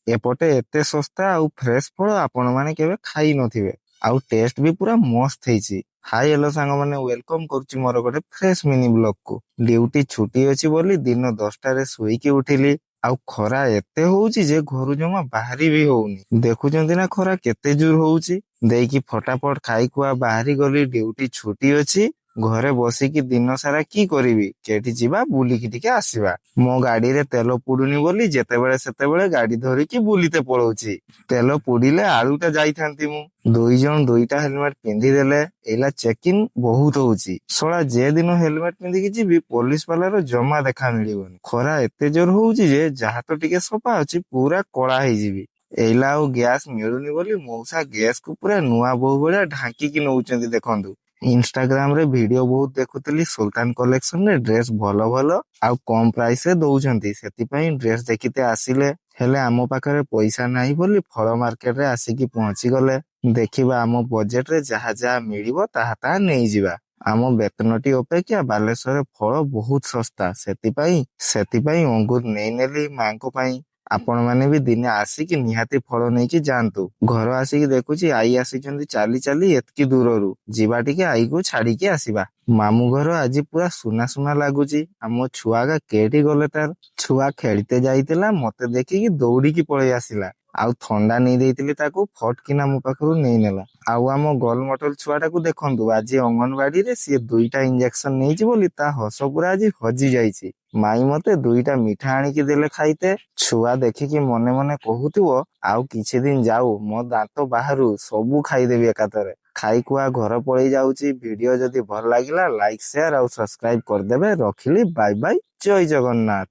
ଏପଟେ ଏତେ ଶସ୍ତା ଆଉ ଫ୍ରେଶ ଫଳ ଆପଣମାନେ କେବେ ଖାଇ ନଥିବେ, ଆଉ ଟେଷ୍ଟ ବି ପୁରା ମସ୍ତ ହେଇଛି। ହାଇ ହ୍ୟାଲୋ ସାଙ୍ଗମାନେ, welcome କରୁଛି ମୋର ଗୋଟେ ଫ୍ରେଶ ମିନି ବ୍ଲଗ କୁ। ଡ୍ୟୁଟି ଛୁଟି ଅଛି ବୋଲି ଦିନ 10ଟାରେ ଶୋଇକି ଉଠିଲି। ଆଉ ଖରା ଏତେ ହଉଛି ଯେ ଘରୁ ଜମା ବାହାରି ବି ହଉନି। ଦେଖୁଛନ୍ତି ନା ଖରା କେତେ ଜୋର ହଉଛି। ଦେଇକି ଫଟାଫଟ ଖାଇ ଖୁଆ ବାହାରି ଗଲି। ଡ୍ୟୁଟି ଛୁଟି ଅଛି, ଘରେ ବସିକି ଦିନ ସାରା କି କରିବି? କେଠି ଯିବା, ବୁଲିକି ଟିକେ ଆସିବା। ମୋ ଗାଡିରେ ତେଲ ପୁଡୁନି ବୋଲି ଯେତେବେଳେ ସେତେବେଳେ ଗାଡି ଧରିକି ବୁଲିତେ ପଳଉଛି। ତେଲ ପୁଡିଲେ ଆଳୁଟା ଯାଇଥାନ୍ତି ମୁଁ। ଦୁଇ ଜଣ ଦୁଇଟା ହେଲମେଟ ପିନ୍ଧିଦେଲେ। ଏଇଲା ଚେକିଂ ବହୁତ ହଉଛି। ଶଳା, ଯେ ଦିନ ହେଲମେଟ ପିନ୍ଧିକି ଯିବି, ପୋଲିସ ବାଲାର ଜମା ଦେଖା ମିଳିବନି। ଖରା ଏତେ ଜୋର ହଉଛି ଯେ ଯାହା ତ ଟିକେ ସଫା ଅଛି, ପୁରା କଳା ହେଇଯିବି। ଏଇଲା ଆଉ ଗ୍ୟାସ ମିଳୁନି ବୋଲି ମଉସା ଗ୍ୟାସ କୁ ପୁରା ନୂଆ ବୋହୂ ଭଳିଆ ଢାଙ୍କିକି ନଉଛନ୍ତି, ଦେଖନ୍ତୁ। ଇନଷ୍ଟାଗ୍ରାମ ରେ ଭିଡିଓ ବହୁତ ଦେଖୁଥିଲି, ସୁଲତାନ କଲେକ୍ସନ ରେ ଡ୍ରେସ ଭଲ ଭଲ ଆଉ କମ ପ୍ରାଇସ ରେ ଦଉଛନ୍ତି। ସେଥିପାଇଁ ଡ୍ରେସ ଦେଖିତେ ଆସିଲେ। ହେଲେ ଆମ ପାଖରେ ପଇସା ନାହିଁ ବୋଲି ଫଳ ମାର୍କେଟ ରେ ଆସିକି ପହଞ୍ଚି ଗଲେ। ଦେଖିବା, ଆମ ବଜେଟ ରେ ଯାହା ଯାହା ମିଳିବ, ତାହା ତାହା ନେଇଯିବା। ଆମ ବେତନଟି ଅପେକ୍ଷା ବାଲେଶ୍ୱରରେ ଫଳ ବହୁତ ଶସ୍ତା। ସେଥିପାଇଁ ଅଙ୍ଗୁର ନେଇନେଲି ମାଙ୍କ ପାଇଁ। ଆପଣ ମାନେ ବି ଦିନେ ଆସିକି ନିହାତି ଫଳ ନେଇକି ଯାଆନ୍ତୁ। ଘର ଆସିକି ଦେଖୁଛି ଆଈ ଆସିଛନ୍ତି ଚାଲି ଚାଲି ଏତିକି ଦୂରରୁ। ଯିବା, ଟିକେ ଆଈକୁ ଛାଡିକି ଆସିବା। ମାମୁଁ ଘର ଆଜି ପୁରା ସୁନା ସୁନା ଲାଗୁଛି। ଆମ ଛୁଆଗା କେଠି ଗଲେ ତାର? ଛୁଆ ଖେଳିତେ ଯାଇଥିଲା, ମତେ ଦେଖିକି ଦୌଡିକି ପଳେଇ ଆସିଲା। ଆଉ ଥଣ୍ଡା ନେଇ ଦେଇଥିଲି ତାକୁ, ଫଟ କିନା ମୋ ପାଖରୁ ନେଇନେଲା। ଆଉ ଆମ ଗୋଲ ମଟଲ ଛୁଆଟାକୁ ଦେଖନ୍ତୁ। ଆଜି ଅଙ୍ଗନବାଡିରେ ସିଏ ଦୁଇଟା ଇଞ୍ଜେକ୍ସନ ନେଇଛି ବୋଲି ତା ହସ ପୁରା ଆଜି ହଜି ଯାଇଛି। ମାଇଁ ମତେ ଦୁଇଟା ମିଠା ଆଣିକି ଦେଲେ ଖାଇତେ। ଛୁଆ ଦେଖିକି ମନେ ମନେ କହୁଥିବ, ଆଉ କିଛି ଦିନ ଯାଉ, ମୋ ଦାନ୍ତ ବାହାରୁ, ସବୁ ଖାଇଦେବି ଏକାଥରେ। ଖାଇ ଖୁଆ ଘର ପଳେଇ ଯାଉଛି। ଭିଡିଓ ଯଦି ଭଲ ଲାଗିଲା, ଲାଇକ୍, ସେୟାର ଆଉ ସବସ୍କ୍ରାଇବ କରିଦେବେ। ରଖିଲି, ବାଇ ବାଇ, ଜୟ ଜଗନ୍ନାଥ।